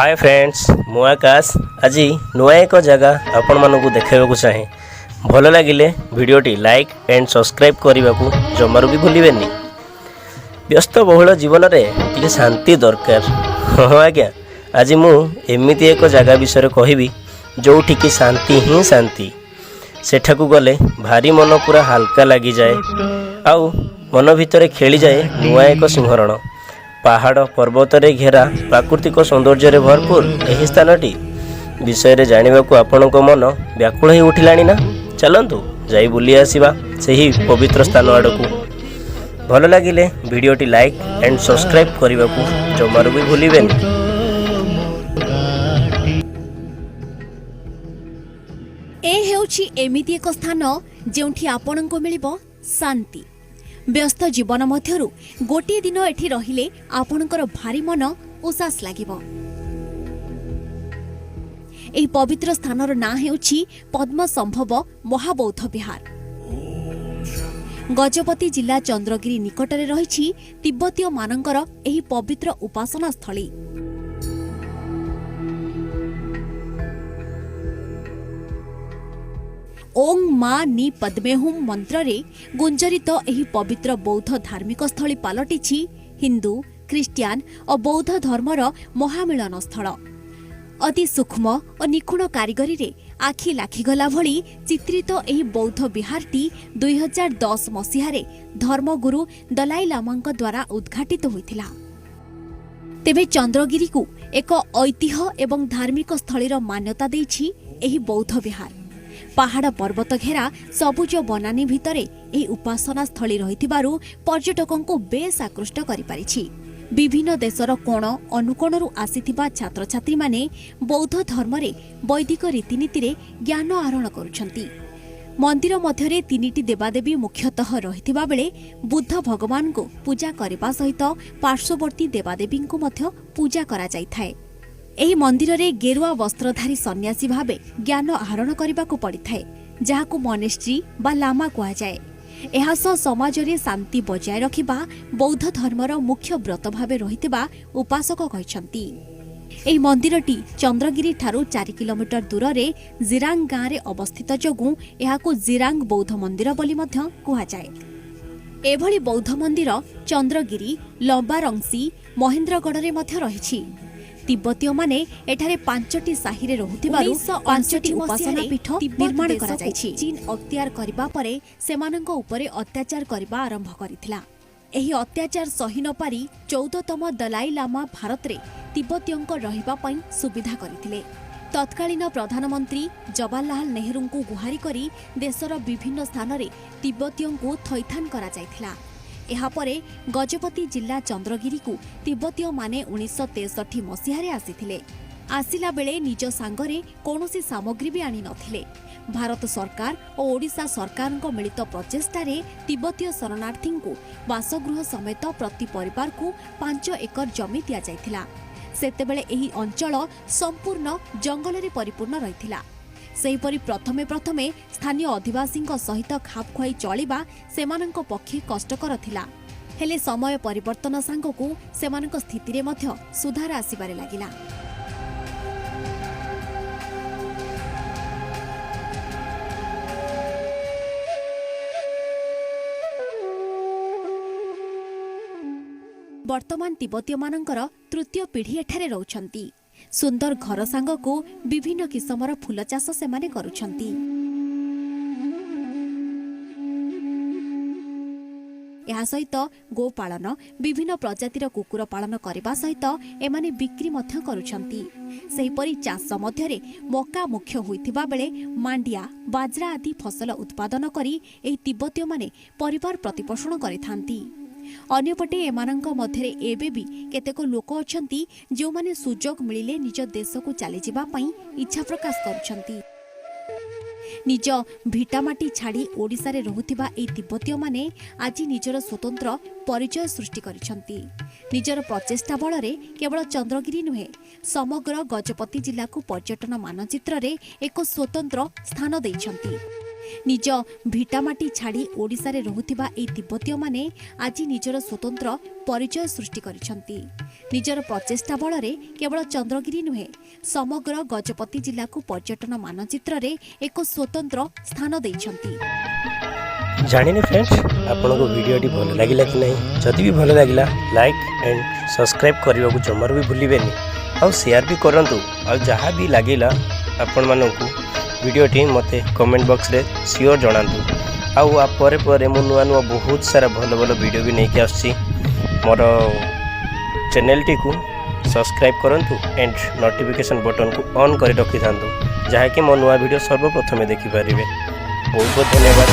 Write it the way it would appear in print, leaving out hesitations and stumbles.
ହାଏ friends, ମୁଁ ଆକାଶ। ଆଜି ନୂଆ ଏକ ଜାଗା ଆପଣମାନଙ୍କୁ ଦେଖାଇବାକୁ ଚାହେଁ। ଭଲ ଲାଗିଲେ ଭିଡ଼ିଓଟି ଲାଇକ୍ ଆଣ୍ଡ ସବସ୍କ୍ରାଇବ୍ କରିବାକୁ ଜମାରୁ ବି ଭୁଲିବେନି। ବ୍ୟସ୍ତବହୁଳ ଜୀବନରେ ଟିକେ ଶାନ୍ତି ଦରକାର। ହଁ ଆଜ୍ଞା, ଆଜି ମୁଁ ଏମିତି ଏକ ଜାଗା ବିଷୟରେ କହିବି, ଯେଉଁଠିକି ଶାନ୍ତି ହିଁ ଶାନ୍ତି। ସେଠାକୁ ଗଲେ ଭାରି ମନ ପୁରା ହାଲକା ଲାଗିଯାଏ ଆଉ ମନ ଭିତରେ ଖେଳିଯାଏ ନୂଆ ଏକ ଶିହରଣ। ପାହାଡ଼ ପର୍ବତରେ ଘେରା, ପ୍ରାକୃତିକ ସୌନ୍ଦର୍ଯ୍ୟରେ ଭରପୁର ଏହି ସ୍ଥାନଟି ବିଷୟରେ ଜାଣିବାକୁ ଆପଣଙ୍କ ମନ ବ୍ୟାକୁଳ ହୋଇ ଉଠିଲାଣି ନା? ଚାଲନ୍ତୁ, ଯାଇ ବୁଲି ଆସିବା ସେହି ପବିତ୍ର ସ୍ଥାନ ଆଡ଼କୁ। ଭଲ ଲାଗିଲେ ଭିଡ଼ିଓଟି ଲାଇକ୍ ଆଣ୍ଡ ସବସ୍କ୍ରାଇବ୍ କରିବାକୁ ଜମାରୁ ବି ଭୁଲିବେନି। ଏ ହେଉଛି ଏମିତି ଏକ ସ୍ଥାନ, ଯେଉଁଠି ଆପଣଙ୍କୁ ମିଳିବ ଶାନ୍ତି। ବ୍ୟସ୍ତ ଜୀବନ ମଧ୍ୟରୁ ଗୋଟିଏ ଦିନ ଏଠି ରହିଲେ ଆପଣଙ୍କର ଭାରି ମନ ଉଷାସ ଲାଗିବ। ଏହି ପବିତ୍ର ସ୍ଥାନର ନାଁ ହେଉଛି ପଦ୍ମସମ୍ଭବ ମହାବୌଦ୍ଧ ବିହାର। ଗଜପତି ଜିଲ୍ଲା ଚନ୍ଦ୍ରଗିରି ନିକଟରେ ରହିଛି ତିବ୍ବତୀୟମାନଙ୍କର ଏହି ପବିତ୍ର ଉପାସନା ସ୍ଥଳୀ। ଓଂ ମା ନି ପଦ୍ମେହୁମ୍ ମନ୍ତ୍ରରେ ଗୁଞ୍ଜରିତ ଏହି ପବିତ୍ର ବୌଦ୍ଧ ଧାର୍ମିକ ସ୍ଥଳୀ ପାଲଟିଛି ହିନ୍ଦୁ, ଖ୍ରୀଷ୍ଟିଆନ ଓ ବୌଦ୍ଧ ଧର୍ମର ମହାମିଳନ ସ୍ଥଳ। ଅତି ସୂକ୍ଷ୍ମ ଓ ନିଖୁଣ କାରିଗରୀରେ ଆଖି ଲାଖିଗଲା ଭଳି ଚିତ୍ରିତ ଏହି ବୌଦ୍ଧ ବିହାରଟି 2010 ମସିହାରେ ଧର୍ମଗୁରୁ ଦଲାଇ ଲାମାଙ୍କ ଦ୍ୱାରା ଉଦ୍ଘାଟିତ ହୋଇଥିଲା। ତେବେ ଚନ୍ଦ୍ରଗିରିକୁ ଏକ ଐତିହ୍ୟ ଏବଂ ଧାର୍ମିକ ସ୍ଥଳୀର ମାନ୍ୟତା ଦେଇଛି ଏହି ବୌଦ୍ଧ ବିହାର। ପାହାଡ଼ ପର୍ବତ ଘେରା ସବୁଜ ବନାନୀ ଭିତରେ ଏହି ଉପାସନା ସ୍ଥଳୀ ରହିଥିବାରୁ ପର୍ଯ୍ୟଟକଙ୍କୁ ବେଶ୍ ଆକୃଷ୍ଟ କରିପାରିଛି। ବିଭିନ୍ନ ଦେଶର କୋଣ ଅନୁକୋଣରୁ ଆସିଥିବା ଛାତ୍ରଛାତ୍ରୀମାନେ ବୌଦ୍ଧ ଧର୍ମରେ ବୈଦିକ ରୀତିନୀତିରେ ଜ୍ଞାନ ଆହରଣ କରୁଛନ୍ତି। ମନ୍ଦିର ମଧ୍ୟରେ ତିନିଟି ଦେବାଦେବୀ ମୁଖ୍ୟତଃ ରହିଥିବା ବେଳେ ବୁଦ୍ଧ ଭଗବାନଙ୍କୁ ପୂଜା କରିବା ସହିତ ପାର୍ଶ୍ୱବର୍ତ୍ତୀ ଦେବାଦେବୀଙ୍କୁ ମଧ୍ୟ ପୂଜା କରାଯାଇଥାଏ। ଏହି ମନ୍ଦିରରେ ଗେରୁଆ ବସ୍ତ୍ରଧାରୀ ସନ୍ନ୍ୟାସୀ ଭାବେ ଜ୍ଞାନ ଆହରଣ କରିବାକୁ ପଡ଼ିଥାଏ, ଯାହାକୁ ମନେଷ୍ଟ୍ରି ବା ଲାମା କୁହାଯାଏ। ଏହା ସହ ସମାଜରେ ଶାନ୍ତି ବଜାୟ ରଖିବା ବୌଦ୍ଧ ଧର୍ମର ମୁଖ୍ୟ ବ୍ରତ ଭାବେ ରହିଥିବା ଉପାସକ କହିଛନ୍ତି। ଏହି ମନ୍ଦିରଟି ଚନ୍ଦ୍ରଗିରିଠାରୁ 4 କିଲୋମିଟର ଦୂରରେ ଜିରାଙ୍ଗ ଗାଁରେ ଅବସ୍ଥିତ ଯୋଗୁଁ ଏହାକୁ ଜିରାଙ୍ଗ ବୌଦ୍ଧ ମନ୍ଦିର ବୋଲି ମଧ୍ୟ କୁହାଯାଏ। ଏଭଳି ବୌଦ୍ଧ ମନ୍ଦିର ଚନ୍ଦ୍ରଗିରି, ଲମ୍ବାରଂସି, ମହେନ୍ଦ୍ରଗଡ଼ରେ ମଧ୍ୟ ରହିଛି। ତିବ୍ବତୀୟମାନେ ଏଠାରେ ପାଞ୍ଚଟି ସାହିରେ ରହୁଥିବାରୁ ପାଞ୍ଚଟି ଉପାସନା ପୀଠ ନିର୍ମାଣ କରାଯାଇଛି। ଚୀନ ଅକ୍ତିଆର କରିବା ପରେ ସେମାନଙ୍କ ଉପରେ ଅତ୍ୟାଚାର କରିବା ଆରମ୍ଭ କରିଥିଲା। ଏହି ଅତ୍ୟାଚାର ସହି ନପାରି 14ତମ ଦଲାଇ ଲାମା ଭାରତରେ ତିବ୍ବତୀୟଙ୍କ ରହିବା ପାଇଁ ସୁବିଧା କରିଥିଲେ। ତତ୍କାଳୀନ ପ୍ରଧାନମନ୍ତ୍ରୀ ଜବାହରଲାଲ ନେହେରୁଙ୍କୁ ଗୁହାରି କରି ଦେଶର ବିଭିନ୍ନ ସ୍ଥାନରେ ତିବ୍ବତୀୟଙ୍କୁ ଥଇଥାନ କରାଯାଇଥିଲା। ଏହାପରେ ଗଜପତି ଜିଲ୍ଲା ଚନ୍ଦ୍ରଗିରିକୁ ତିବ୍ବତୀୟମାନେ 1963 ମସିହାରେ ଆସିଥିଲେ। ଆସିଲା ବେଳେ ନିଜ ସାଙ୍ଗରେ କୌଣସି ସାମଗ୍ରୀ ବି ଆଣିନଥିଲେ। ଭାରତ ସରକାର ଓ ଓଡ଼ିଶା ସରକାରଙ୍କ ମିଳିତ ପ୍ରଚେଷ୍ଟାରେ ତିବ୍ବତୀୟ ଶରଣାର୍ଥୀଙ୍କୁ ବାସଗୃହ ସମେତ ପ୍ରତି ପରିବାରକୁ 5 ଏକର ଜମି ଦିଆଯାଇଥିଲା। ସେତେବେଳେ ଏହି ଅଞ୍ଚଳ ସମ୍ପୂର୍ଣ୍ଣ ଜଙ୍ଗଲରେ ପରିପୂର୍ଣ୍ଣ ରହିଥିଲା। ସେହିପରି ପ୍ରଥମେ ପ୍ରଥମେ ସ୍ଥାନୀୟ ଅଧିବାସୀଙ୍କ ସହିତ ଖାପ ଖୁଆଇ ଚଳିବା ସେମାନଙ୍କ ପକ୍ଷେ କଷ୍ଟକର ଥିଲା। ହେଲେ ସମୟ ପରିବର୍ତ୍ତନ ସାଙ୍ଗକୁ ସେମାନଙ୍କ ସ୍ଥିତିରେ ମଧ୍ୟ ସୁଧାର ଆସିବାରେ ଲାଗିଲା। ବର୍ତ୍ତମାନ ତିବ୍ବତୀୟମାନଙ୍କର ତୃତୀୟ ପିଢ଼ି ଏଠାରେ ରହୁଛନ୍ତି। ସୁନ୍ଦର ଘର ସାଙ୍ଗକୁ ବିଭିନ୍ନ କିସମର ଫୁଲ ଚାଷ ସେମାନେ କରୁଛନ୍ତି। ଏହା ସହିତ ଗୋପାଳନ, ବିଭିନ୍ନ ପ୍ରଜାତିର କୁକୁର ପାଳନ କରିବା ସହିତ ଏମାନେ ବିକ୍ରି ମଧ୍ୟ କରୁଛନ୍ତି। ସେହିପରି ଚାଷ ମଧ୍ୟରେ ମକା ମୁଖ୍ୟ ହୋଇଥିବା ବେଳେ ମାଣ୍ଡିଆ, ବାଜରା ଆଦି ଫସଲ ଉତ୍ପାଦନ କରି ଏହି ତିବ୍ବତୀୟମାନେ ପରିବାର ପ୍ରତିପୋଷଣ କରିଥାନ୍ତି। ଅନ୍ୟପଟେ ଏମାନଙ୍କ ମଧ୍ୟରେ ଏବେ ବି କେତେକ ଲୋକ ଅଛନ୍ତି, ଯେଉଁମାନେ ସୁଯୋଗ ମିଳିଲେ ନିଜ ଦେଶକୁ ଚାଲିଯିବା ପାଇଁ ଇଚ୍ଛା ପ୍ରକାଶ କରୁଛନ୍ତି। ନିଜ ଭିଟାମାଟି ଛାଡ଼ି ଓଡ଼ିଶାରେ ରହୁଥିବା ଏହି ତିବ୍ବତୀୟମାନେ ଆଜି ନିଜର ସ୍ୱତନ୍ତ୍ର ପରିଚୟ ସୃଷ୍ଟି କରିଛନ୍ତି। ନିଜର ପ୍ରଚେଷ୍ଟା ବଳରେ କେବଳ ଚନ୍ଦ୍ରଗିରି ନୁହେଁ, ସମଗ୍ର ଗଜପତି ଜିଲ୍ଲାକୁ ପର୍ଯ୍ୟଟନ ମାନଚିତ୍ରରେ ଏକ ସ୍ୱତନ୍ତ୍ର ସ୍ଥାନ ଦେଇଛନ୍ତି। ନିଜ ଭିଟାମାଟି ଛାଡ଼ି ଓଡ଼ିଶାରେ ରହୁଥିବା ଏହି ତିବ୍ବତୀୟମାନେ ଆଜି ନିଜର ସ୍ୱତନ୍ତ୍ର ପରିଚୟ ସୃଷ୍ଟି କରିଛନ୍ତି। ନିଜର ପ୍ରଚେଷ୍ଟା ବଳରେ କେବଳ ଚନ୍ଦ୍ରଗିରି ନୁହେଁ, ସମଗ୍ର ଗଜପତି ଜିଲ୍ଲାକୁ ପର୍ଯ୍ୟଟନ ମାନଚିତ୍ରରେ ଏକ ସ୍ୱତନ୍ତ୍ର ସ୍ଥାନ ଦେଇଛନ୍ତି। ଜାଣିନି ଫ୍ରେଣ୍ଡସ୍, ଆପଣଙ୍କୁ ଭିଡ଼ିଓଟି ଭଲ ଲାଗିଲା କି ନାହିଁ। ଯଦି ବି ଭଲ ଲାଗିଲା, ଲାଇକ୍ ଆଣ୍ଡ ସବସ୍କ୍ରାଇବ୍ କରିବାକୁ ଜମାରୁ ବି ଭୁଲିବେନି ଆଉ ସେୟାର ବି କରନ୍ତୁ। ଆଉ ଯାହା ବି ଲାଗିଲା ଆପଣମାନଙ୍କୁ ଭିଡ଼ିଓଟି, ମୋତେ କମେଣ୍ଟ ବକ୍ସରେ ସିଓର ଜଣାନ୍ତୁ। ଆଉ ଆ ପରେ ପରେ ମୁଁ ନୂଆ ନୂଆ ବହୁତ ସାରା ଭଲ ଭଲ ଭିଡ଼ିଓ ବି ନେଇକି ଆସୁଛି। ମୋର ଚ୍ୟାନେଲଟିକୁ ସବସ୍କ୍ରାଇବ୍ କରନ୍ତୁ ଆଣ୍ଡ ନୋଟିଫିକେସନ୍ ବଟନ୍କୁ ଅନ୍ କରି ରଖିଥାନ୍ତୁ, ଯାହାକି ମୋ ନୂଆ ଭିଡ଼ିଓ ସର୍ବପ୍ରଥମେ ଦେଖିପାରିବେ। ବହୁତ ବହୁତ ଧନ୍ୟବାଦ।